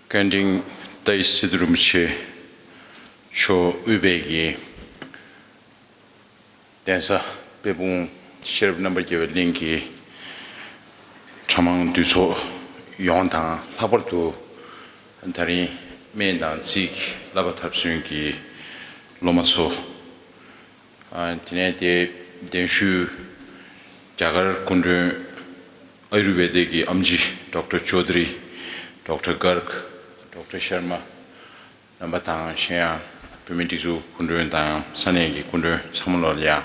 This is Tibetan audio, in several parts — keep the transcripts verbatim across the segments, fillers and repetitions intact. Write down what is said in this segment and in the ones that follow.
བཀའ་དྲིན་ཏཱའི་སི་ཏུ་རིན་པོ་ཆེ་མཆོག་དབུས་པའི་གི་གདན་ས་དཔལ་སྤུངས་ཤེས་རབ་རྣམ་པར་རྒྱལ་བའི་གླིང་གི་གྲྭ་མང་འདུས་ཚོགས་ཡོངས་དང་། ལྷག་པར་དུ་ད་རིང་སྨན་དང་རྩིས་ཀྱི་བསླབ་པ་མཐར་སོན་གྱི་སློབ་མ་ཚོ། ཨ། དེ་ནས་དེ་གདན་ཞུས་རྒྱ་གར་སྐུ་མགྲོན་ཨ་ཡུར་ཝེ་དའི་གི་ཨེམ་ཆི་ཌོག་ཊར་ཅོ་དྷ་རི། ཌོག་ཊར་གརག་ཌོག་ཊར་ཤར་མ་རྣམ་པ་དང་། གཞན་ཡང་བོད་མིའི་སྒྲིག་འཛུགས་སྐུ་མགྲོན་དང་ས་གནས་ཀྱི་སྐུ་མགྲོན་ཚང་མ་ལོ་ལ་ཡང་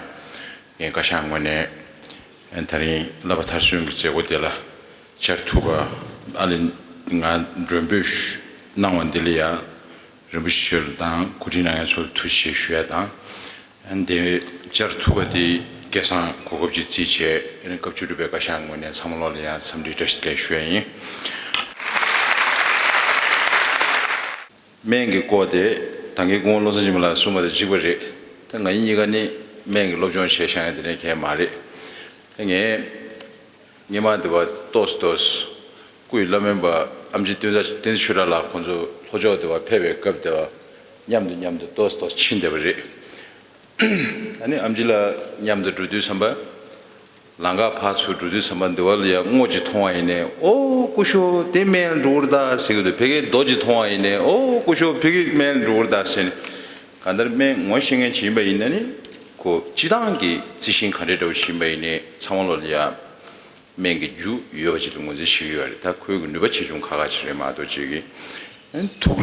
ངས་བཀའ་ཤག་ངོས་ནས་ད་རིང་བསླབ་པ་མཐར་སོན་གྱི་མཛད་སྒོ་དེ་ལ་བཅར་ཐུབ་པ། ཨ་ལས་ང་མགྲོན་འབོད་གནང་བ་འདི་ལ་ཡང་རིན་པོ་ཆེ་མཆོག་དང་གོ་སྒྲིག་གནང་མཁན་ཚོར་ཐུགས་རྗེ་ཆེ་ཞུ་ཡ་དང་། ཨ་ནི་དེ་བཅར་ཐུབ་པ་དེ་སྐལ་བཟང་གོ་སྐབས་ཅིག་བརྩིས་བྱས། ཨ་ནི་སྐབས་བཅུ་དྲུག་པའི་བཀའ་ཤག་ངོས་ནས་ཚང་མ་ལོ་ལ་ཡང་འཚམས་འདྲི་བཀྲ་ཤིས་བདེ་ལེགས་ཞུ་ཡ་ཡིན། སྨན་གྱི་སྐོར་དེ་ད་གིན་སྐུ་ངོ་བློ་བཟང་ཆེན་པོ་ལགས་གསུངས་པ་དང་གཅིག་པ་རེད། ད་ང་གཉིས་ཀ་ནི་སྨན་གྱི་སློབ་སྦྱོང་བྱས་བཞག་ཡ་དེ་འདྲ་གང་ཡང་མ་རེད། ད་ངས་སྔོན་མ་དེ་བ་ཏོག་ཙམ་ཏོག་ཙམ་སྐུ་ཡི་བླ་སྨན་པ་ཨེམ་ཆི་བསྟན་འཛིན་ཆོས་གྲགས་ལགས་ཁོང་ཚོ་ལྷོ་ཕྱོགས་དེ་བ་ཕེབས་པའི་སྐབས་དེ་བ་མཉམ་དུ་མཉམ་དུ་ཏོག་ཙམ་ཏོག་ཙམ་ཕྱིན་བསྡད་པ་རེད། ཨ་ནི་ཨེམ་ཆི་ལགས་མཉམ་དུ་འགྲོ་དུས་ཙམ་པ། ལམ་ཁ་ཕར་ཚུར་འགྲོ་དུས་ཙམ་པ་འདི་བ་ལ་ཡང་སྔོ་ཅིག་མཐོང་བ་ཡིན་ནའི། ཨོ་སྐུ་ཞབས་དེ་སྨན་ལ་འགྲོ་གི་རེད་ད་ཟེར་གི་འདུག་ཕ་གིའི་རྡོ་ཅིག་མཐོང་བ་ཡིན་ནའི། ཨོ་སྐུ་ཞབས་ཕ་གིའི་སྨན་ལ་འགྲོ་གི་རེད་ད་ཟེར་ནས། གང་ལྟར་སྨན་ངོ་ཤེས་མཁན་ཅིག་ཡིན་པ་ཡིན་ན་ནི། ཁོ་སྤྱིར་བཏང་གི་རྩི་ཤིང་ག་འདྲའི་འདྲ་བོ་ཞིག་ཡིན་པ་ཡིན་ནའི་ཚང་མ་ལོ་ལ་ཡང་སྨན་གྱི་རྒྱུ་ཡོད་པ་ཅིག་ལ་ངོས་འཛིན་བྱེད་ཀྱི་ཡོད་རེད། ད་ཁོའི་གི་ནུས་པ་ཆེ་ཆུང་ཁག་ཁག་ཅིག་རེད་མ་གཏོགས། ཅིག་གི་དུག་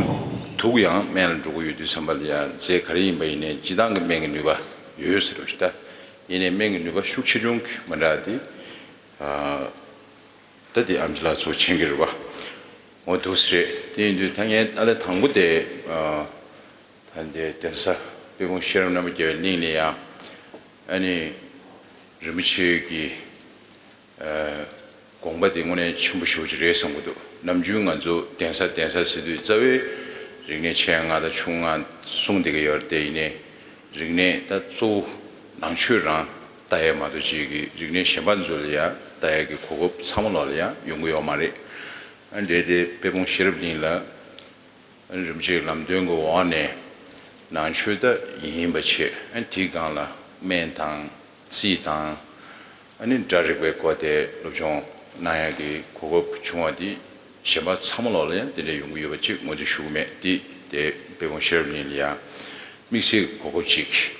དུག་ཡང་སྨན་ལ་འགྲོ་གི་ཡོད་དུས་ཙམ་པ་ལ་ཡང་རྫས་ག་རེ་ཡིན་པ་ཡིན་ནའི་སྤྱིར་བཏང་གི་སྨན་གྱི་ནུས་པ་ཡོད་ཟེར་བ་ཞིག་ད། ཡིན་ནའི་སྨན་གྱི་ནུས་པ་ཤུགས་ཆེ་ཆུང་གི་མི་འདྲ་དེ། ཨ། ད་དེ་ཨེམ་ཆི་ལགས་ཚོ་མཁྱེན་གྱི་རེད་པ། འོ་འདུག་སེ་རེད། དེ་ཡིན་དུས་ད་ངས་ཨ་ལས་དང་པོ་དེ། ཨ། ད་འདི་གདན་ས་དཔལ་སྤུངས་ཤེས་རབ་རྣམ་པར་རྒྱལ་བའི་གླིང་ནས་ཡང་། ཨ་ནི་རིན་པོ་ཆེ་གི་ཨ། དགོངས་པ་དེ་དངོས་གནས་ཆེན་པོ་ཞེ་པོ་ཅིག་རེད་བསམ་གྱི་འདུག་ནམ་རྒྱུན་ང་ཚོ་གདན་ས་གདན་ས་ཟེར་དུས་རྩ་བའི་རིག་གནས་ཆེ་ལྔ་དང་ཆུང་ལྔ་གསུངས་བསྡད་ཀྱི་ཡོད་རེད་དེ། ཡིན་ནའི་རིག་གནས་ད་གཙོ་བོ་ནང་ཆོས་རང་ལྟ་ཡས་མ་གཏོགས་ཅིག་གི་རིག་གནས་གཞན་པ་ཚོ་ལ་ཡང་ལྟ་ཡས་ཀྱི་གོ་སྐབས་ཚང་མ་ལོ་ལ་ཡང་ཡོང་གི་ཡོད་མ་རེད། ཨ་འདྲ་དེ་དཔལ་སྤུངས་ཤེས་རབ་གླིང་ལ་རིན་པོ་ཆེའི་ལམ་སྟོན་གྱི་འོག་ནས་ནང་ཆོས་ད་ཡིན་པ་བྱས། ཨ་དེའི་སྒང་ལ་སྨན་དང་རྩིས་དང་། ཨ་ནི་སྒྲ་རིག་པའི་སྐོར་དེ་སློབ་སྦྱོང་གནང་ཡག་གི་གོ་སྐབས་བྱུང་བ་འདི་གཞན་པ་ཚང་མ་ལོག་ལ་ཡང་དེ་འདྲ་ཡོང་གི་ཡོད་པ་ཅིག་ངོས་འཛིན་ཞུ་གི་མེད། འདི་དེ་དཔལ་སྤུངས་ཤེས་རབ་གླིང་ལ་ཡང་དམིགས་བསལ་གྱི་གོ་སྐབས་ཅིག་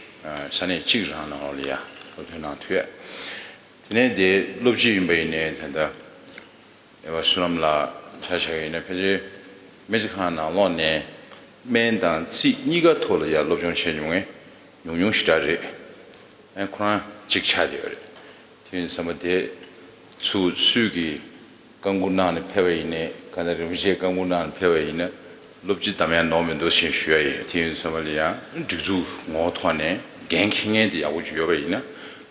ས་གནས་གཅིག་རང་ནང་ལོགས་ལ་ཡང་སློབ་སྟོན་གནང་ཐུབ་ཡ། དེ་ནས་དེ་སློབ་སྤྱི་ཡིན་པ་ཡིན་ནའི་ད་ལྟ་ཨེ་བ་བསོད་ནམས་ལགས་ཆ་བཞག་ཡིན་ན། ཕལ་ཆེར་སྨན་རྩིས་ཁང་ནང་ལོགས་ནས་སྨན་དང་རྩིས་གཉིས་ཀ་ཐོག་ལ་ཡང་སློབ་སྦྱོང་བྱས་མྱོང་མཁན་ཉུང་ཉུང་ཞེ་དྲག་རེད། ཨ་ཁོ་རང་གཅིག་ཆགས་བསྡད་ཡོད་རེད། དེ་ཡིན་ཙམ་པ་དེ་ཚོ་སུས་ཀྱིས་བཀའ་འགུག་གནང་ནས་ཕེབས་པ་ཡིན་ནའི། གང་ལྟར་རིན་པོ་ཆེས་བཀའ་འགུག་གནང་ནས་ཕེབས་པ་ཡིན་ན་སློབ་སྤྱི་དམ་ཡང་ནོར་མི་འདུག་ཞེས་ཞུ་ཡ་ཡིན། དེ་ཡིན་ཙམ་པ་ལ་ཡང་སྒྲིག་འཛུགས་ངོ་བོ་ཐོག་ནས་འགན་འཁྱེར་མཁན་དེ་ཡག་པོ་ཅིག་ཡོད་པ་ཡིན་ན།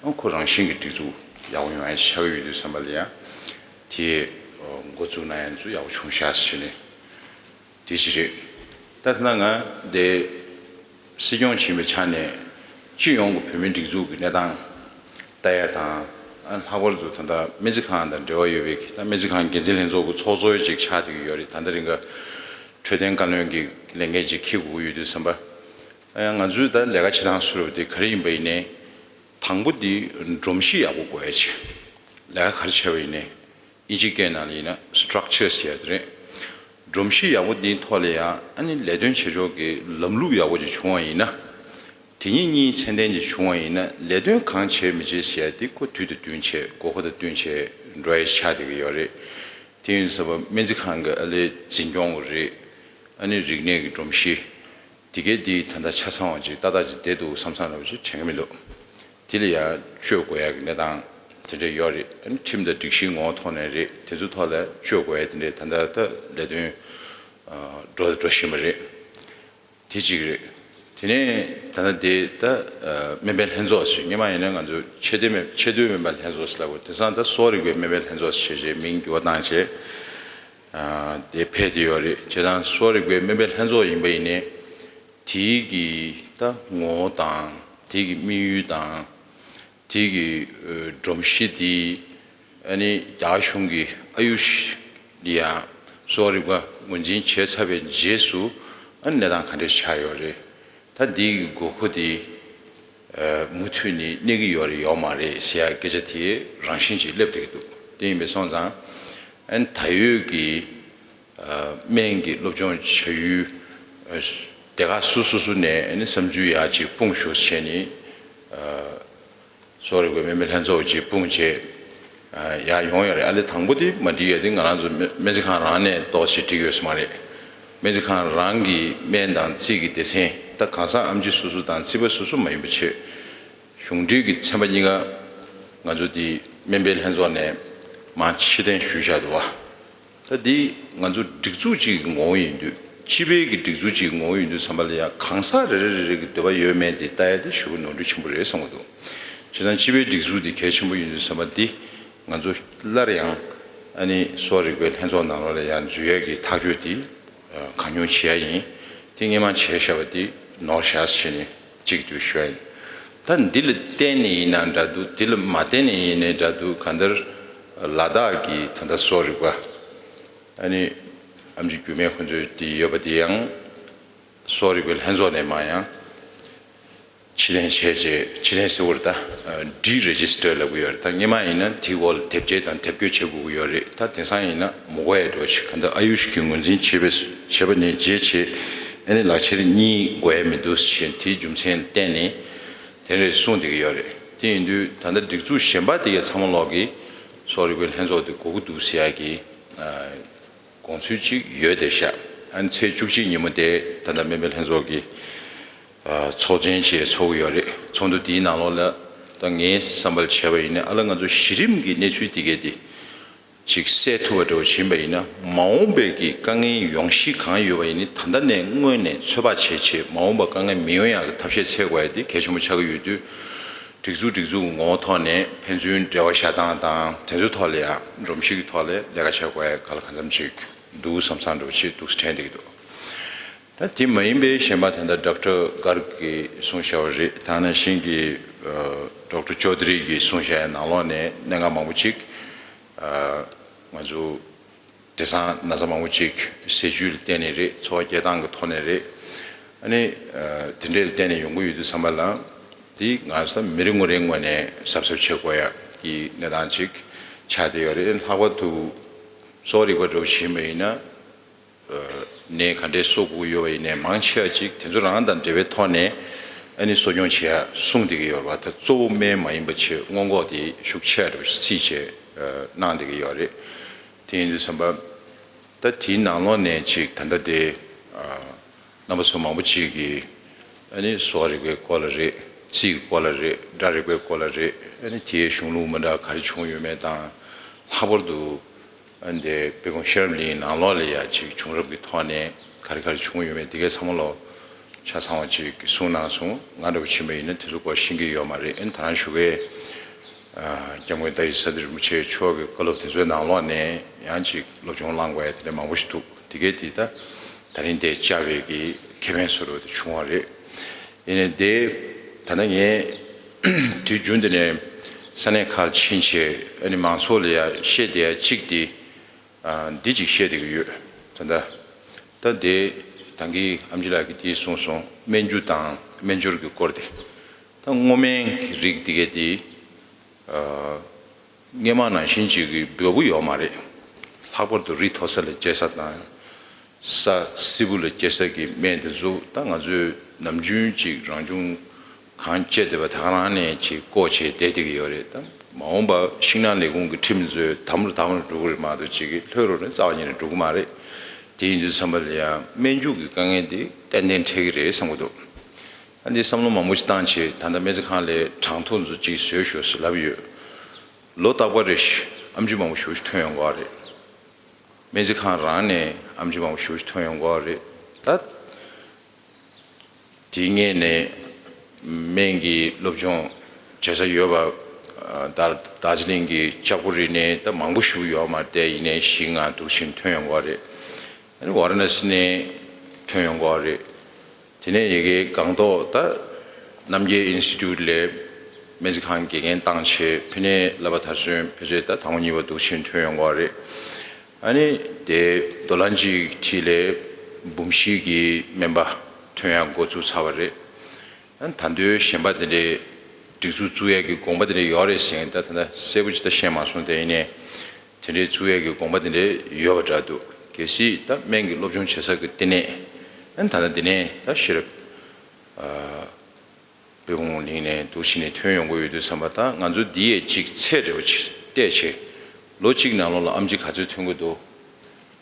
ཨ་ཁོ་རང་བཞིན་གྱི་སྒྲིག་འཛུགས་ཡག་པོ་ཡོང་ཡ་ཆགས་ཀྱི་ཡོད་དུས་ཙམ་པ་ལ་ཡང་དེ་འགོ་བཙུགས་གནང་ཡ་ཚོ་ཡག་པོ་བྱུང་ཤག་ཟེར་ནས། དེ་ཅི་རེད། ད་ཐ་ན་ང་འདི་སྲིད་སྐྱོང་ཆེན་པོའི་ཆ་ནས་སྤྱི་ཡོངས་ཀྱི་བོད་མིའི་སྒྲིག་འཛུགས་ཀྱི་གནས་སྟངས་ལྟ་ཡ་དང་། ཨ་ལྷག་པར་དུ་ད་ལྟ་སྨན་རྩིས་ཁང་དང་འབྲེལ་བ་ཡོད་པའི་གི། ད་སྨན་རྩིས་ཁང་འགན་འཛིན་ལྷན་ཚོགས་ཀྱི་ཚོགས་གཙོ་ཅིག་ཆགས་བསྡད་ཀྱི་ཡོད་རེད། ད་ལྟ་རིང་ག་འཕྲོད་བསྟེན་བཀའ་བློན་གྱི་ལས་འགན་ཅིག་འཁྱེར་དགོས་ཀྱི་ཡོད་དུས་ཙམ་པ། ཨ་ཡང་ང་ཚོའི་ད་ལས་ཀ་བྱེད་སྟངས་སུ་རུ་དེ་ག་རེ་ཡིན་པ་ཡིན་ནའི། དང་པོ་འདི་སྒྲོམ་གཞི་ཡག་པོ་དགོས་ཡ་ཆེ། ལས་ཀ་ག་རེ་བྱས་པ་ཡིན་ནའི། དབྱིན་ཇིའི་སྐད་ནང་ལ་ཡིན་ན་སི་ཊག་ཅར་ཟེར་ཡ་དེ་རེད། སྒྲོམ་གཞི་ཡག་པོ་འདིའི་ཐོག་ལ་ཡང་ཨ་ནི་ལས་དོན་བྱེད་ཕྱོགས་ཀྱི་ལམ་ལུགས་ཡག་པོ་ཅིག་བྱུང་བ་ཡིན་ན། དེ་ཉིད་གཉིས་ཚད་ལྡན་ཅིག་བྱུང་བ་ཡིན་ན། ལས་དོན་གང་བྱེད་མི་བྱེད་ཟེར་ཡ་དེ་ཁོ་དུས་དང་བསྟུན་བྱས། དགོས་མཁོ་དང་བསྟུན་བྱས་འགྲོ་ཡ་ཆགས་བསྡད་ཀྱི་ཡོད་རེད། དེ་ཡིན་ཙམ་པ་སྨན་རྩིས་ཁང་གི་ཨ་ལས་འཛིན་སྐྱོང་རེད། ཨ་ནི་རིག་གནས་ཀྱི་སྒྲོམ་གཞི། དེ་གའི་འདི་ད་ལྟ་ཆ་ཚང་བ་ཅིག་ཏག་ཏག་ཅིག་བསྡད་འདུག་བསམ་བསམ་འདྲ་བོ་ཅིག་དྲན་གྱི་མི་འདུག་དེ་ལ་ཡང་བཅོས་དགོས་ཡ་གི་གནས་སྟངས་དེ་འདྲ་ཡོད་རེད། ཨ་ནི་ཁྲིམས་དང་སྒྲིག་གཞིའི་ངོ་བོ་ཐོག་ནས་རེད། དེ་ཚོའི་ཐོག་ལ་བཅོས་དགོས་ཡ་དེ་འདྲས་ད་ལྟ་ད་ལས་དོན་འགྲོ་འགྲོ་བཞིན་པ་རེད། དེ་གཅིག་རེད། དེ་ནས་ད་ལྟ་དེ་ད་སྨན་པའི་ལྷན་ཚོགས་ཞིག་སྔོན་མ་ཡིན་ན་ང་ཚོ་ཆེས་མཐོའི་སྨན་ཆེས་མཐོའི་སྨན་པའི་ལྷན་ཚོགས་ཞིག་ལབ་དགོས། དེང་སང་ད་གསོ་བ་རིག་པའི་སྨན་པའི་ལྷན་ཚོགས་ཞེས་བྱས་མིང་འགྱུར་བ་བཏང་བྱས། ཨ་དེ་ཕེབས་བསྡད་ཡོད་རེད། བྱས་ཙང་གསོ་བ་རིག་པའི་སྨན་པའི་ལྷན་ཚོགས་ཡིན་པ་ཡིན་ནའི། དེའི་གི་ད་ངོ་བོ་དང་། དེའི་གི་དམིགས་ཡུལ་དང་། དེའི་གི་ཨ་སྒྲོམ་གཞི་དེ། ཨ་ནི་རྒྱ་གཞུང་གི་ཨ་ཡུ་ཤི་ལ་ཡང་གསོ་བ་རིག་པ་ ངོས་འཛིན་བྱས་ཚར་བའི་རྗེས་སུ་ཨ་གནས་སྟངས་ག་འདྲས་ཆགས་ཡོད་རེད། ད་འདི་གི་དགོས་མཁོ་དེ་མུ་མཐུད་ནས་གནས་ཀྱི་ཡོད་རེད་ཡོད་མ་རེད་ཟེར་ཡ་སྐད་ཆ་དེ་རང་བཞིན་གྱིས་སླེབས་བསྡད་ཀྱི་འདུག་དེ་ཡིན་པས་སོང་ཙང་ཨ་ནི་ད་ཡོད་ཀྱི་སྨན་གྱི་སློབ་སྦྱོང་བྱ་ཡུལ་སྡེ་ཁག་སོ་སོ་སོ་ནས་ཨ་ནི་བསམ་ཚུལ་ཡག་ཅིག་སྤུངས་ཤོག་བྱས་ནས། གསོ་རིག་པའི་སྨན་པའི་ལྷན་ཚོགས་ཀྱིས་དཔུང་བྱས། ཡར་ཡོང་ཡོད་རེད། ཨ་ལས་དང་པོ་དེ་མ་འགྲིག་ཡ་དེ་ང་རང་ཚོ་སྨན་རྩིས་ཁང་རང་ནས་ཏོག་ཙམ་འགྲིག་ཡོད་ས་མ་རེད། སྨན་རྩིས་ཁང་རང་གི་སྨན་དང་རྩིས་ཀྱི་སྡེ་ཚན་ད་གང་ཟག་ཨེམ་ཆི་སོ་སོ་དང་རྩིས་པ་སོ་སོ་མ་ཡིན་པ་བྱས། གཞུང་འབྲེལ་གྱི་ཚན་པ་གཉིས་ཀ་ང་ཚོ་དེ་སྨན་པའི་ལྷན་ཚོགས་ནས་མར་ཕྱིར་འཐེན་ཞུས་བཞག་འདུག་བ། ད་འདི་ང་ཚོ་སྒྲིག་འཛུགས་གཅིག་གི་ངོ་བོ་ཡིན་དུས་སྤྱི་པའི་གི་སྒྲིག་འཛུགས་གཅིག་གི་ངོ་བོ་ཡིན་དུས་ཙམ་པ་ལ་ཡང་གང་ཟག་རེ་རེ་རེ་རེ་གི་འདོད་པ་ཡོད་མེད་དེ་ལྟ་ཡ་དེ་ཞེ་པོ་ནོར་འཁྲུལ་ཆེན་པོ་རེད་བསམ་གྱི་འདུག་བྱས་ཙང་སྤྱི་པའི་སྒྲིག་འཛུགས་དེ་གལ་ཆེན་པོ་ཡིན་དུས་ཙམ་པ་འདི་ང་ཚོ་སླར་ཡང་ཨ་ནི་གསོ་བ་རིག་པའི་ལྷན་ཚོགས་ནང་ལོགས་ལ་ཡང་འཛུལ་ཡ་གི་ཐག་གཅོད་དེ་གང་མྱུར་བྱེད་ཡ་ཡིན། དེ་སྔོན་མ་བྱས་བཞག་པ་དེ་ནོར་བཞག་ཟེར་ནས་གཅིག་འདུག་ཞུ་ཡ་ཡིན། ད་འདི་ལ་བརྟེན་ནས་ཡིན་ན་འདྲ་འདུག་འདི་ལ་མ་བརྟེན་ནས་ཡིན་ནའི་འདྲ་འདུག་གང་ལྟར་ལ་དྭགས་ཀྱི་ད་ལྟ་གསོ་རིག་པ་ཨ་ནི་ཨེམ་ཆི་འགྱུར་མེད་ཁོང་ཚོའི་དེ་ཡོད་པ་དེ་ཡང་གསོ་རིག་པའི་ལྷན་ཚོགས་ནས་མར་ཡང་ཕྱིར་འཐེན་བྱས་རྗེས་ཕྱིར་འཐེན་ཟེར་བ་རེད། ད་ཌི་རེ་ཇི་སི་ཊར་ལབ་ཀྱི་ཡོད་རེད། ད་སྔོན་མ་ཡིན་ན་དེའི་འོག་ལ་དེབ་སྐྱེལ་དང་དེབ་སྐྱོར་བྱེད་དགོས་ཀྱི་ཡོད་རེད། ད་དེང་སང་ཡིན་ན་མ་དགོས་ཡ་འདྲ་བོ་ཞིག་གང་ལྟར་ཨ་ཡུཤ་གིས་ངོས་འཛིན་བྱས་པའི་བྱས་པ་ནས་རྗེས་བྱས་ཨ་ནི་ལག་ཁྱེར་གཉིས་དགོས་ཡ་མི་འདུག་ཟེར་བཞིན་དེའི་རྒྱུ་མཚན་ལ་བརྟེན་ནས། དེ་འདྲས་གསུངས་བསྡད་ཀྱི་ཡོད་རེད། དེ་ཡིན་དུས་ད་ལྟ་སྒྲིག་འཛུགས་གཞན་པ་དེ་གའི་ཚང་མ་ལོག་གི་གསོ་རིག་པའི་ལྷན་ཚོགས་དེ་དགོས་ཀྱི་འདུག་ཟེར་ཡ་གི་དགོངས་ཚུལ་ཅིག་ཡོད་བསྡད་ཤག་ཨ་ནི་ཚེས་བཅུ་གཅིག་ཉིན་མོ་དེ་ད་ལྟ་སྨན་པའི་ལྷན་ཚོགས་ཀྱི་ཚོགས་ཆེན་ཞིག་ཚོགས་ཀྱི་ཡོད་རེད། ཚོགས་འདུ་དེའི་ནང་ལོགས་ལ་ད་ངའི་བསམ་པར་བྱས་པ་ཡིན་ན་ཨ་ལ་ང་ཚོ་གཞི་རིམ་གྱི་གནས་ཚུལ་དེ་གའི་དེ། ཅིག་སེལ་ཐུབ་པ་འདྲ་བོ་ཕྱིན་པ་ཡིན་ན་མ་འོངས་པའི་གི་དཀའ་ངལ་ཡོང་གཞི་གང་ཡོད་པ་ཡིན་ནི་ད་ལྟ་ནས་སྔོན་ནས་ཚོད་དཔག་བྱས་བྱས་མ་འོངས་པ་དཀའ་ངལ་མི་ཡོང་ཡག་གི་ཐབས་ཤེས་འཚོལ་དགོས་ཡ་དེ་གལ་ཆེན་པོ་ཆགས་ཀྱི་ཡོད་དུས། སྒྲིག་འཛུགས་སྒྲིག་འཛུགས་ངོ་བོ་ཐོག་ནས་ཕན་ཚུན་འབྲེལ་བ་བཞག་སྟངས་དང་དེ་ཚོའི་ཐོག་ལ་ཡང་སྒྲོམ་གཞི་གི་ཐོག་ལ་ལས་ཀ་བྱེད་དགོས་ཡ་ག་ལ་གང་འཚམ་ཅིག་འདུག་བསམ་བསམ་འདྲ་བོ་ཅིག་འདུག་སེ་དྲན་བསྡད་ཀྱི་འདུག་ད་དེ་མ་ཡིན་པའི་གཞན་པ་ད་ལྟ་ཌོག་ཊར་གྷར་གྱིས་གསུངས་བཞག་པ་རེད། ད་ནང་བཞིན་གྱི་ཌོག་ཊར་ཅོ་དྷ་རི་གིས་གསུངས་བཞག་ཡ་ནང་ལོགས་ནས་གནད་འགག་མང་པོ་ཅིག་ང་ཚོ་དེང་སང་ན་ཚ་མང་པོ་ཅིག་ཟས་བཅུད་ལ་བརྟེན་ནས་རེད། འཚོ་བ་སྐྱེལ་སྟངས་ཀྱི་ཐོག་ནས་རེད། ཨ་ནི་དེ་འདྲའི་ལ་བརྟེན་ནས་ཡོང་གི་ཡོད་དུས་ཙམ་པ་ལ་དེ་ང་ཚོ་མི་རེ་ངོ་རེའི་ངོས་ནས་གཟབ་གཟབ་བྱེད་དགོས་ཡ་གི་གནས་སྟངས་ཅིག་ཆགས་བསྡད་ཡོད་རེད། ལྷག་པར་དུ་གསོ་བ་རིག་པ་འདྲ་བོ་ཞིག་ཡིན་པ་ཡིན་ན། ནད་ག་འདྲས་གསོ་དགོས་ཡོད་པ་ཡིན་ནའི་མང་ཆེ་བ་ཅིག་དེ་ཚོ་རང་དང་འབྲེལ་བའི་ཐོག་ནས་ཨ་ནི་གསོ་སྐྱོང་བྱེད་ཡ་གསུངས་བསྡད་ཀྱི་ཡོད་རེད་བ། ད་གཙོ་བོ་སྨན་མ་ཡིན་པ་བྱས་སྔོན་འགོག་དེ་ཤུགས་ཆེ་རུ་བརྩིས་བྱས་གནང་བསྡད་ཀྱི་ཡོད་རེད། དེ་ཡིན་དུས་ཙམ་པ་ད་དེའི་ནང་ལོགས་ནས་ཅིག་ད་ལྟ་དེ་རྣམ་པ་ཚོ་མང་པོ་ཅིག་གིས་ཨ་ནི་གསོ་བ་རིག་པའི་སྐོར་ལ་རེད། རྩིས་ཀྱི་སྐོར་ལ་རེད། སྒྲ་རིག་པའི་སྐོར་ལ་རེད། ཨ་ནི་དེའི་གཞུང་ལུགས་མི་འདྲ་ག་རེ་བྱུང་ཡོད་མེད་དང་། ལྷག་པར་དུ། ཨ་ནི་དེ་དཔེ་ཁང་ཤེས་རབ་གླིང་ནང་ལོགས་ལ་ཡ་ཅིག་བྱུང་རབས་ཀྱི་ཐོག་ནས་ག་རེ་ག་རེ་བྱུང་ཡོད་མེད་དེ་གའི་ཚང་མ་ལོ་ཆ་ཚང་བ་ཅིག་གསུངས་གནང་སོང་། ང་འདྲ་པོ་ཕྱིན་པ་ཡིན་ན་དེ་ཚོ་སྐོར་ཤེས་ཀྱི་ཡོད་མ་རེད། ཨ་ནི་ད་རང་ཞུ་གའི་སྐྱབས་མགོན་ཏཱ་ཡི་ས་ཏི་རིན་པོ་ཆེ་མཆོག་གི་བཀའ་སློབ་དེ་ཚོའི་ནང་ལོགས་ནས་ཡང་ཅིག་སློབ་སྦྱོང་བླང་དགོས་ཡ་དེ་འདྲ་མང་པོ་ཞིག་འདུག་དེ་གའི་དེ་ད་ད་རིང་དེ་བཅར་བའི་གི་ཁེ་ཕན་བཟོ་འདྲ་དེ་བྱུང་བ་རེད། ཡིན་ནའི་དེ་ད་ལྟ་ངས་དུས་རྒྱུན་དུ་ནས་ས་གནས་ཁག་ལ་ཕྱིན་བྱས་ཨ་ནི་མང་ཚོགས་ལ་ཡ་བཤད་བསྡད་ཡ་གཅིག་དེ། འདི་གཅིག་བཤད་བསྡད་ཀྱི་ཡོད། ད་ལྟ་ད་དེ་ད་གིན་ཨེམ་ཆི་ལགས་ཀྱིས་དེ་གསུངས་སོང་། སྨན་རྒྱུ་དང་སྨན་སྦྱོར་གྱི་སྐོར་དེ། ད་སྔོ་སྨན་གྱི་རིགས་དེ་གས་དེ་སྔོན་མ་ནང་བཞིན་ཅིག་གི་འབེལ་པོ་ཡོད་མ་རེད། ལྷག་པར་དུ་རི་མཐོ་ས་ལ་སྐྱེ་ས་དང་། ས་བསིལ་པོ་ལ་སྐྱེ་ས་གི་སྨན་དེ་ཚོ་ད་ང་ཚོས་ནམ་རྒྱུན་ཅིག་རང་བྱུང་གང་སྐྱེ་བསྡད་པ་དེ་ག་རང་ནས་ཅིག་བརྐོས་བྱས་བསྡད་བསྡད་ཀྱི་ཡོད་རེད། ད་མ་འོངས་པ་ཤིང་ནགས་ལས་ཁུངས་ཀྱི་ཁྲིམས་ཚོས་དམ་རུ་དམ་རུ་འགྲོ་གི་རེད་མ་གཏོགས་ཅིག་གི་ལྷོད་རུ་ནས་རྩ་བ་ཉིད་ནས་འགྲོ་གི་མ་རེད། དེ་ཡིན་དུས་ཙམ་པ་ལ་ཡང་སྨན་རྒྱུ་གི་དཀའ་ངལ་དེ་ཏན་ཏན་འཕྲད་ཀྱི་རེད་བསམ་གྱི་འདུག་ཨ་འདི་བསམ་བློ་མང་པོ་ཞིག་བཏང་བྱས་ད་ལྟ་སྨན་རྩིས་ཁང་ལ་གྲངས་ཐོ་ཚོ་ཅིག་བཟོས་ཤོག་ཟེར་ལབ་ཡོད། ལོ་རྟག་པ་རེ་བཞིན་ཨེམ་ཆི་མང་པོ་ཞེ་པོ་ཞིག་ཐོན་ཡོང་གི་རེད། སྨན་རྩིས་ཁང་རང་ནས་ཨེམ་ཆི་མང་པོ་ཞེ་པོ་ཞིག་ཐོན་ཡོང་གི་རེད། ད་དེའི་སྔོན་ནས་སྨན་གྱི་སློབ་སྦྱོང་བྱེད་ས་ཡོད་པ། ད་རྡོ་རྗེ་གླིང་གི་ལྕགས་པོ་རི་ནས་ད་མང་པོ་ཞིག་ཡོད་མ་རེད་དེ། ཡིན་ནའི་བཞི་ལྔ་འདུག་བཞིན་ཐོན་ཡོང་གི་རེད། ཨ་ནི་ཝཱ་ར་ཎ་སི་ནས་ཐོན་ཡོང་གི་རེད། དེ་ནས་ཡ་གིའི་སྒང་ཏོག་ད་རྣམ་རྒྱལ་ཨིན་སི་ཊི་ཊུཊ་ལ་སྨན་རྩིས་ཁང་དགེ་རྒན་བཏང་བྱས་ཕི་ནས་བསླབ་པ་མཐར་སོན་ཕལ་ཆེར་ད་དང་པོ་གཉིས་པ་འདུག་བཞིན་ཐོན་ཡོང་གི་རེད། ཨ་ནི་དེ་རྡོ་ལན་གཅིག་ཁྲིད་ལས་འབུམ་བཞི་གི་སྨན་པ་ཐོན་ཡག་འགོ་བཙུགས་ཚར་བ་རེད། ཨ་ནི་ད་དུང་གཞན་པ་དེ་འདྲའི་སྒྲིག་འཛུགས་བཙུགས་ཡག་གི་དགོངས་པ་དེ་འདྲ་ཡོད་རེད་ཟེར་ད་ད་ལྟ་གསལ་པོ་ཅིག་ད་ཤེས་མ་སོང་། དེ་ཡིན་ནའི་དེ་འདྲའི་བཙུགས་ཡག་གི་དགོངས་པ་དེ་འདྲ་ཡོད་པ་འདྲ་འདུག་གལ་སྲིད་ད་སྨན་གྱི་སློབ་སྦྱོང་བྱེད་ས་གི་ལྟེ་གནས། ཨ་ནི་ད་ལྟ་འདི་ནས་ད་ཤེས་རབ་དཔལ་སྤུངས་གླིང་ནས་འདུག་ཕྱིན་ནས་ཐོན་ཡོང་གི་ཡོད་དུས་ཙམ་པ། ད་ང་ཚོ་འདི་ཡས་ཅིག་ཚད་འདྲ་བོ་ཅིག་བལྟས་བྱས། ལོ་གཅིག་ནང་ལོགས་ལ་ཨེམ་ཆི་ག་ཚོད་ཐོན་གྱི་འདུག་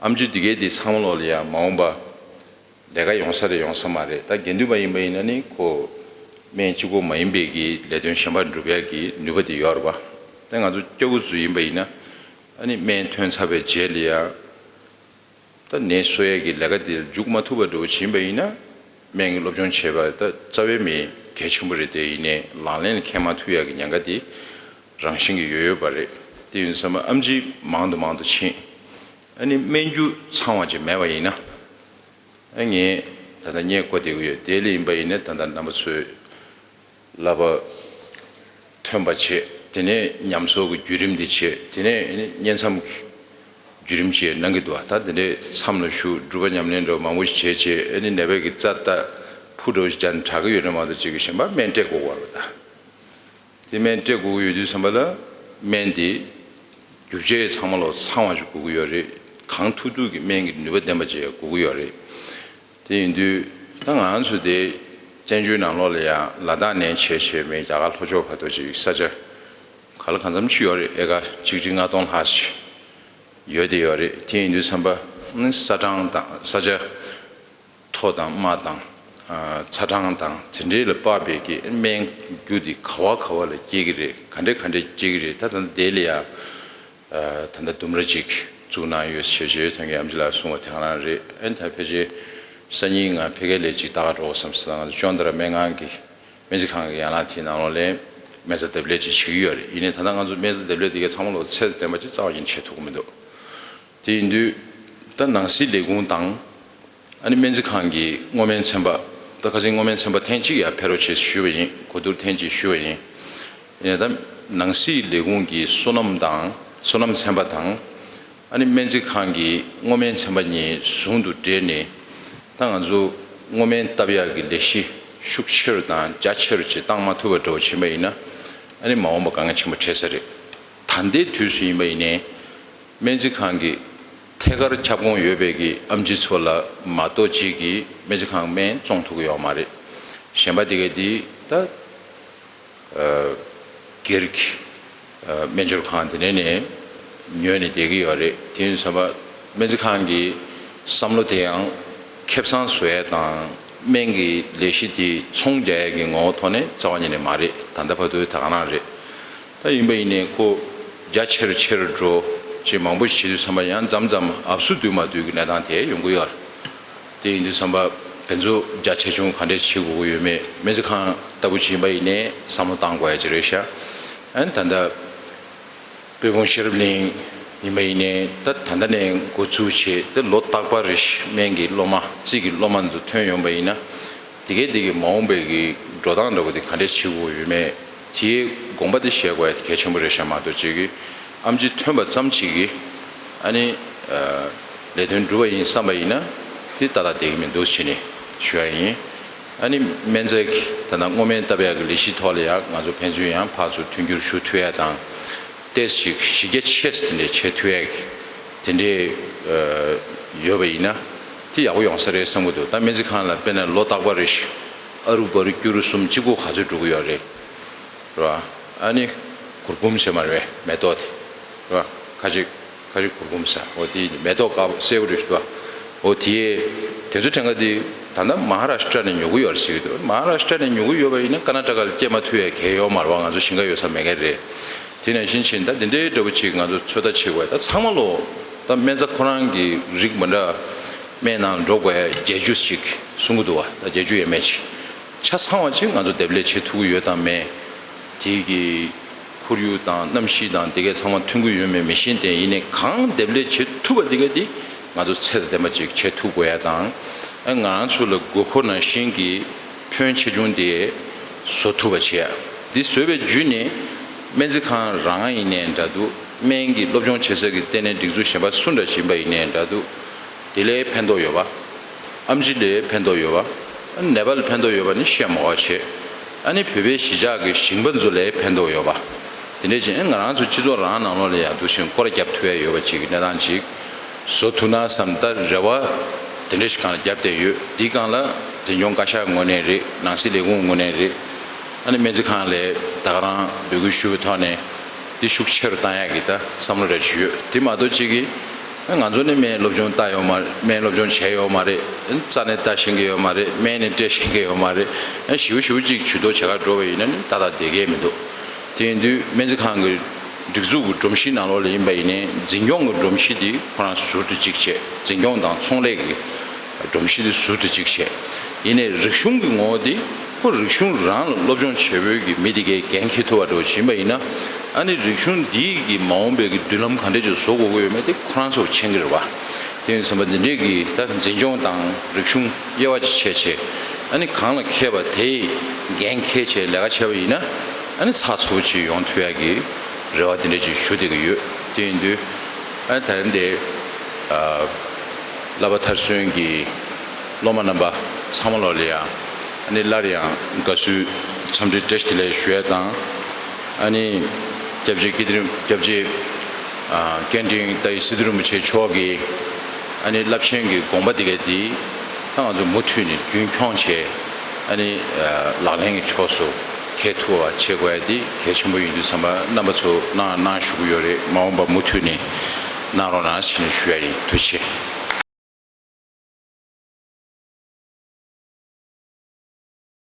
ཨེམ་ཆི་འདི་གའི་འདི་ཚང་མ་ལོགས་ལ་ཡང་མ་འོངས་པ་ལས་ཀ་ཡོང་ས་རེད་ཡོང་ས་མ་རེད། ད་དགེ་འདུན་པ་ཡིན་པ་ཡིན་ན་ནི་ཁོ་སྨན་གཅིག་པོ་མ་ཡིན་པའི་གི་ལས་དོན་གཞན་པ་སྒྲུབ་ཡག་གི་ནུས་པ་དེ་ཡོད་རེད་པ། ད་ང་ཚོ་སྐྱ་བོ་ཚོ་ཡིན་པ་ཡིན་ན། ཨ་ནི་སྨན་ཐོན་ཚར་བའི་རྗེས་ལ་ཡང་། ད་ནད་གསོ་ཡས་ཀྱི་ལས་ཀ་དེ་མཇུག་མ་ཐུབ་པ་འདྲ་བོ་ཕྱིན་པ་ཡིན་ན། སྨན་གྱི་སློབ་སྦྱོང་བྱས་པ་ད་རྩ་བའི་མི་གལ་ཆེན་པོ་རེད། དེ་ཡིན་ནའི་ལག་ལེན་ལ་འཁེལ་མ་ཐུབ་ཡག་གི་ཉེན་ཁ་དེ་རང་བཞིན་གྱི་ཡོད་ཡོད་པ་རེད། དེ་ཡིན་ཙང་ཨེམ་ཆི་མང་དུ་མང་དུ་ཕྱིན། ཨ་ནི་སྨན་རྒྱུ་ཚང་བ་ཅིག་མེད་པ་ཡིན་ན། ཨ་ངས་ད་ལྟ་སྔས་གོ་བསྡད་ཀྱི་ཡོད། དེ་ལ་ཡིན་པ་ཡིན་ན་ད་ལྟ་རྣམ་པ་ཚོས་ལབ་པ་ཐོན་པ་བྱས། དེ་ནས་ཉམས་གསོ་གི་བརྒྱུད་རིམ་དེ་བྱས། དེ་ནས་ཨ་ནི་བསྙེན་མཚམས་ཀྱི་བརྒྱུད་རིམ་བཅས་གནང་གི་འདུག་ད་དེ་འདྲའི་མཚམས་ལ་བཞུགས་སྒྲུབ་པ་ཉམས་ལེན་འདྲ་བོ་མང་པོ་ཞིག་བྱས་བྱས། ཨ་ནི་ནད་པའི་གི་རྩ་ལྟ་ཕུ་འདྲ་བོ་ཞིག་སྦྱར་ནས་དྲག་གི་ཡོད་ན་མ་གཏོགས་ཅིག་གི་གཞན་པ་སྨན་སྤྲད་དགོས་པ་རེད་ད། དེ་སྨན་སྤྲད་དགོས་ཀྱི་ཡོད་དུས་ཙམ་པ་ལ་སྨན་དེ་རྒྱུ་ཆ་ཚང་མ་ལོག་ཚང་བ་ཞིག་དགོས་ཀྱི་ཡོད་རེད། གང་ཐུབ་ཐུབ་ཀྱི་སྨན་གྱི་ནུས་པ་ལྡན་པ་ཅིག་དགོས་ཀྱི་ཡོད་རེད། དེ་ཡིན་དུས་ད་ང་ཚོ་དེ་བཙན་བྱོལ་ནང་ལོགས་ལ་ཡང་ལ་དྭགས་ནས་བྱས་བྱས་མི་རྒྱ་གར་ལྷོ་ཕྱོགས་བར་དུ་ཅིག་ས་ཆ་ག་ལ་གང་འཚམ་ཅིག་ཡོད་རེད། ཨེ་ཀར་ཆིག་ཁྲི་ལྔ་སྟོང་ལྷག་ཅིག་ཡོད་དེ་ཡོད་རེད། དེ་ཡིན་དུས་ཙམ་པ་ས་གྲངས་དང་ས་ཆ་མཐོ་དང་དམའ་དང་། ཨ་ཚ་གྲང་དང་དེ་འདྲའི་ལ་དཔག་པའི་གི་སྨན་རྒྱུ་དེ་ག་བ་ག་བ་ལ་སྐྱེ་གི་རེད། ག་འདྲ་ག་འདྲ་སྐྱེ་གི་རེད། ད་ད་དེ་ལ་ཡང་ཨ་ད་ལྟ་ལྡུམ་ར་ཅིག་བཙུགས་གནང་ཡོད་ཞེས་ཞེས་ཐང་གི་ཨེམ་ཆི་ལགས་གསུངས་པ་དེ་ག་རང་རེད། ཨ་ནི་ད་ཕལ་ཆེར་སང་ཉིན་ང་ཕ་གི་ལ་ཅིག་ལྟ་ག་འགྲོ་བསམ་སོང་། ང་ཚོ་ཅོན་ཏ་ར་སྨན་ཁང་གི་སྨན་རྩིས་ཁང་གི་ཡན་ལག་དེའི་ནང་ལོགས་ལ་སྨན་རྩ་བརྡབ་ལས་ཅིག་བྱེད་ཀྱི་ཡོད་རེད། ཡིན་ནའི་ད་ལྟ་ང་ཚོ་སྨན་རྩ་བརྡབ་ལས་དེ་གའི་ཚང་མ་ལོག་ཚད་ལྡན་པ་ཅིག་རྩ་བ་ཉིད་ནས་བྱེད་ཐུབ་ཀྱི་མི་འདུག་དེ་ཡིན་དུས་ད་ནང་སྲིད་ལས་ཁུངས་དང་། ཨ་ནི་སྨན་རྩིས་ཁང་གི་སྔོ་སྨན་ཚན་པ། ད་ཁ་སང་སྔོ་སྨན་ཚན་པ་ཐེངས་གཅིག་ཡར་ཕེབས་རོགས་བྱེད་ཞུས་པ་ཡིན། གོ་བསྡུར་ཐེངས་གཅིག་ཞུས་པ་ཡིན། ཡིན་ནའི་ད་ནང་སྲིད་ལས་ཁུངས་ཀྱི་སོ་ནམ་དང་སོ་ནམ་ཚན་པ་དང་། ཨ་ནི་སྨན་རྩིས་ཁང་གི་སྔོ་སྨན་ཚན་པ་གཉིས་ཟུང་དུ་འབྲེལ་ནས། ད་ང་ཚོ་སྔོ་སྨན་བཏབ་ཡག་གི་ལས་གཞི་ཤུགས་ཆེ་རུ་དང་རྒྱ་ཆེ་རུ་ཅིག་བཏང་མ་ཐུབ་པ་འདྲ་བོ་ཕྱིན་པ་ཡིན་ན། ཨ་ནི་མ་འོངས་པ་དཀའ་ངལ་ཆེན་པོ་འཕྲད་ས་རེད། ད་ལྟའི་དུས་སུ་ཡིན་པ་ཡིན་ནའི། སྨན་རྩིས་ཁང་གི་ཐད་ཀར་ཁྱབ་ཁོངས་ཡོད་པའི་གི་ཨེམ་ཆི་ཚོ་ལ་མ་གཏོགས་ཅིག་གིས་སྨན་རྩིས་ཁང་སྨན་བཙོང་ཐུབ་ཀྱི་ཡོད་མ་རེད། གཞན་པ་དེ་གས་དེ་ད་ཨ་སྒེར་གྱི་ཨ་སྨན་སྦྱོར་ཁང་དེ་ནས་ནས་ཉོས་ནས་བསྡད་ཀྱི་ཡོད་རེད། དེ་ཡིན་ཙམ་པ་སྨན་རྩིས་ཁང་གི་བསམ་བློ་དེ་ཡང་ཁེ་བཟང་བཟོ་ཡས་དང་སྨན་གྱི་ལས་གཞི་དེ་ཚོང་རྒྱག་ཡས་ཀྱི་ངོ་བོ་ཐོག་ནས་རྩ་བ་ཉིད་ནས་མ་རེད། ད་ལྟ་བར་དུ་ད་ག་རང་རེད། ད་ཡིན་པ་ཡིན་ནའི་ཁོ་རྒྱ་ཆེ་རུ་ཆེ་རུ་འགྲོ་ཅེས་མང་པོ་བྱེད་དུས་ཙམ་པ་ཡང་མཚམས་མཚམས་ཨབ་སུ་བསྡུས་མ་བསྡུས་ཀྱི་གནས་སྟངས་དེ་ཡོང་གི་ཡོད་རེད། དེ་ཡིན་དུས་ཙམ་པ་དེ་ཚོ་རྒྱ་ཆེ་ཆུང་ག་འདྲས་བྱེད་དགོས་ཀྱི་ཡོད་མེད་སྨན་རྩིས་ཁང་ལྟ་བུ་ཅིག་ཡིན་པ་ཡིན་ནའི་བསམ་བློ་བཏང་དགོས་ཡ་ཅིག་རེད་ཤག་ཨ་ནི་ད་ལྟ་དཔལ་སྤུངས་ཤེས་རབ་གླིང་ཡིན་པ་ཡིན་ནའི་ད་ད་ལྟ་ནས་འགོ་འཛུགས་བྱས་ཏེ་ལོ་རྟག་པར་རེ་བཞིན་སྨན་གྱི་སློབ་མ་རྩིས་ཀྱི་སློབ་མ་འདི་ཚོ་ཐོན་ཡོང་པ་ཡིན་ན། དེ་གས་དེ་གི་མ་འོངས་པའི་གི་འགྲོ་སྟངས་འདྲ་བོ་དེ་ག་འདྲས་བྱེད་དགོས་ཡོད་མེད་དེའི་དགོངས་པ་དེ་བཞེས་དགོས་ཡ་དེ་གལ་ཆེན་པོ་རེད་ཤག་མ་གཏོགས་ཅིག་གི་ཨེམ་ཆི་ཐོན་པ་ཙམ་ཅིག་གིས་ཨ་ནི་ཨ་ལས་དོན་འགྲུབ་པ་ཡིན་བསམ་པ་ཡིན་ན་དེ་ཏག་ཏག་བསྡད་ཀྱི་མི་འདུག་ཕྱི་ནས་ཞུ་ཡ་ཡིན། ཨ་ནི་སྨན་རྩིས་ཀྱི་ད་ལྟ་སྔོ་སྨན་བཏབ་ཡ་གི་ལས་གཞི་ཐོག་ལ་ཡང་ང་ཚོ་ཕན་ཚུན་ཡང་ཕར་ཚུར་མཐུན་འགྱུར་ཞུ་ཐུབ་ཡ་དང་། ཏོག་ཙམ་ཞིག་གཞི་རྒྱ་ཆེ་ཙམ་དེ་འདྲས་བྱེད་ཐུབ་ཡ་གི་དེ་འདྲས་ཨ་ཡོད་པ་ཡིན་ན་དེ་ཡག་པོ་ཡོང་ས་རེད་བསམ་གྱི་འདུག་ད་སྨན་རྩིས་ཁང་ལ་དཔེར་ན་ལོ་རྟག་པ་རེ་བཞིན་ཨ་རུ་བ་རུ་ཀྱུ་རུ་གསུམ་གཅིག་པོ་ག་ཚོད་འགྲོ་གི་ཡོད་རེད། རེད་བ། ཨ་ནི་གུར་གུམ་ཟེར་མ་རེད་པས་མེ་ཏོག་དེ། རེད་བ། ཁ་ཅིག་ཁ་ཅིག་གུར་གུམ་ཟེར། འོ་དེ་མེ་ཏོག་དཀར་པོ་སེར་པོ་རེད་བ། འོ་དེ་དེ་ཚོ་ཕྲན་ཁ་དེ་ད་ལྟ་མ་ཧ་ར་ཤི་ཏྲ་ནས་ཉོ་གི་ཡོད་རེད་ཟེར་གྱི་འདུག་མ་ཧ་ར་ཤི་ཏྲ་ནས་ཉོ་གི་ཡོད་པ་ཡིན་ན་ཀར་ནཱ་ཊ་ཀ་ལ་སྐྱེལ་མ་ཐུབ་ཡ་གལ་ཡོད་མ་རེད་བ། ང་ཚོ་ཞིང་ཁ་ཡོད་ས་མེད་མཁན་རེད། དེ་ནང་བཞིན་བྱས་ད་དེ་འདྲའི་འདྲ་པོ་ཅིག་ང་ཚོ་ཚོད་ལྟ་བྱེད་དགོས་ཡ། ད་ཚང་མ་ལོ་ད་སྨན་རྩྭ་ཁོ་རང་གི་རིགས་མི་འདྲ་སྨན་ནང་འགྲོ་དགོས་ཡ་བརྒྱད་ཅུ་ཞིག་གསུང་གི་འདུག་བ། ད་བརྒྱད་ཅུ་ཡས་མས་ཅིག་ཆ་ཚང་བ་ཅིག་ང་ཚོ་འདེབས་ལས་བྱེད་ཐུབ་ཀྱི་ཡོད་དམ་མེད། དེ་གི་ཁོར་ཡུག་དང་གནམ་གཤིས་དང་དེ་གས་ཚང་མ་མཐུན་གྱི་ཡོད་མེད་མི་ཤེས་ཏེ། ཡིན་ནའི་གང་འདེབས་ལས་བྱེད་ཐུབ་པ་དེ་གས་དེ་ང་ཚོ་ཚད་དང་ལྡན་པ་ཅིག་བྱེད་ཐུབ་དགོས་ཡ་དང་། ཨ་ང་རང་ཚོ་ལ་དགོས་མཁོ་ནང་བཞིན་གྱི་ཕོན་ཆེ་ཆུང་དེ་བཟོ་ཐུབ་པ་བྱེད་ཡ། འདི་བཟོས་པའི་བརྒྱུད་ནས་སྨན་རྩིས་ཁང་རང་ཡིན་ནའི་འདྲ་འདུག་སྨན་གྱི་སློབ་སྦྱོང་བྱེད་ས་གི་ལྟེ་གནས་སྒྲིག་འཛུགས་གཞན་པ་སུ་འདྲ་ཞིག་ཡིན་པ་ཡིན་ནའི་འདྲ་འདུག་དེ་ལས་ཕན་ཐོགས་ཡོད་པ། ཨེམ་ཆི་ལས་ཕན་ཐོགས་ཡོད་པ། ནེ་པཱལ་ཕན་ཐོགས་ཡོད་པ་ནི་བཤད་མ་དགོས་པ་བྱས། ཨ་ནི་བོད་པའི་གཞིས་ཆགས་ཀྱི་ཞིང་པ་ཚོ་ལས་ཕན་ཐོགས་ཡོད་པ། དེ་འདྲ་ཅིག་ང་རང་ཚོ་སྤྱི་ཚོགས་རང་ནང་ལོགས་ལ་ཡང་འདུག་བཞིན་སྐོར་ར་བརྒྱབ་ཐུབ་ཡ་ཡོད་པ་ཅིག་གི་གནས་སྟངས་ཅིག་བཟོ་ཐུབ་ན་བསམ། ད་རེ་བ་དེ་འདྲ་ཞིག་སྒང་ལ་བརྒྱབ་བསྡད་ཡོད། འདིའི་སྒང་ལ་འཛིན་སྐྱོང་བཀའ་ཤག་ངོས་ནས་རེད། ནང་སྲིད་ལས་ཁུངས་ངོས་ནས་རེད། ཨ་ནི་སྨན་རྩིས་ཁང་ལས་ད་ག་རང་འབོད་སྐུལ་ཞུ་བའི་ཐོག་ནས་འདི་ཤུགས་ཆེ་རུ་བཏང་ཡག་གི་ད་བསམ་བློ་རེ་ཞིག་ཡོད། དེ་མ་གཏོགས་གཅིག་གིས་ང་ཚོ་ནི་སྨན་སློབ་སྦྱོང་ལྟ་ཡོད་མ་རེད། སྨན་སློབ་སྦྱོང་བྱས་ཡོད་མ་རེད། རྩ་ནས་ལྟ་ཤེས་ཀྱི་ཡོད་མ་རེད། སྨན་ནི་སྤྲད་ཤེས་ཀྱི་ཡོད་མ་རེད། ཞེ་པོ་ཞེ་པོ་ཅིག་ཇུས་གཏོགས་བྱེད་ག་འགྲོ་བ་ཡིན་ན་ནི་ཏག་ཏག་བསྡད་ཀྱི་མི་འདུག་དེ་ཡིན་དུས་སྨན་རྩིས་ཁང་གི་སྒྲིག་འཛུགས་ཀྱི་སྒྲོམ་གཞི་ནང་ལོགས་ལ་ཡིན་པ་ཡིན་ནའི་འཛིན་སྐྱོང་གི་སྒྲོམ་གཞི་དེ་ཁོ་རང་ཟུར་དུ་གཅིག་བྱས། འཛིན་སྐྱོང་དང་ཚོང་ལས་ཀྱི་སྒྲོམ་གཞི་དེ་ཟུར་དུ་གཅིག་བྱས། ཡིན་ནའི་རིག་གཞུང་གི་ངོ་བོ་དེ་ཁོ་རིག་གཞུང་རང་ལ་སློབ་སྦྱོང་བྱེད་པོའི་གི་མི་དེ་གས་འགན་འཁྱེར་ཐུབ་པ་འདྲ་བོ་ཡིན་པ་ཡིན་ན། ཨ་ནི་རིག་གཞུང་འདིའི་གི་མ་འོངས་པའི་གི་མདུན་ལམ་ག་འདྲ་ཅིག་བཟོ་དགོས་ཀྱི་ཡོད་མེད་དེ་ཁོ་རང་ཚོར་མཁྱེན་གྱི་རེད་བ། དེ་ཡིན་ཙང་འདི་འདྲའི་གི་ད་འཛིན་སྐྱོང་དང་རིག་གཞུང་དབྱེ་བ་ཅིག་ཕྱེ་བྱས། ཨ་ནི་གང་ལ་མཁས་པ་དེས་འགན་འཁྱེར་བྱས་ལས་ཀ་བྱས་པ་ཡིན་ན། ཨ་ནི་ཚགས་ཚུད་པོ་ཅིག་ཡོང་ཐུབ་ཡག་གི་རེ་བ་དེ་འདྲ་ཅིག་ཞུ་བསྡད་ཀྱི་ཡོད། དེ་ཡིན་དུས་ཨ་ནི་ད་རིང་འདིར་ཨ་བསླབ་པ་མཐར་སོན་གྱི་སློབ་མ་རྣམ་པ་ཚང་མ་ལོག་ལ་ཡང་ཨ་ནི་སླར་ཡང་དགའ་བསུའི་འཚམས་འདྲི་བཀྲ་ཤིས་བདེ་ལེགས་ཞུ་ཡ་དང་། ཨ་ནི་སྐྱབས་རྗེ་ཀིརྟི་རིམ་སྐྱབས་རྗེ་ཨ་ཀན་ཀྲིང་ཏཱ་ཡི་སི་ཏུ་རིན་པོ་ཆེ་མཆོག་གི་ཨ་ནི་རླབས་ཆེན་གྱི་དགོངས་པ་དེ་ག་དེ་ད་ང་ཚོ་མུ་མཐུད་ནས་རྒྱུན་འཁྱོངས་བྱས། ཨ་ནི་ཨ་ལག་ལེན་གྱི་ཕྱོགས་སུ་འཁྱེར་ཐུབ་པ་བྱེད་དགོས་ཡ་དེ་གལ་ཆེན་པོ་ཡིན་དུས་ཙམ་པ་རྣམ་པ་ཚོ་གནང་གནང་ཞུ་གི་ཡོད་རེད། མ་འོངས་པ་མུ་མཐུད་ནས་གནང་རོགས་གནང་ཞེས་ནས་ཞུ་ཡ་ཡིན། ཐུགས་རྗེ་ཆེ།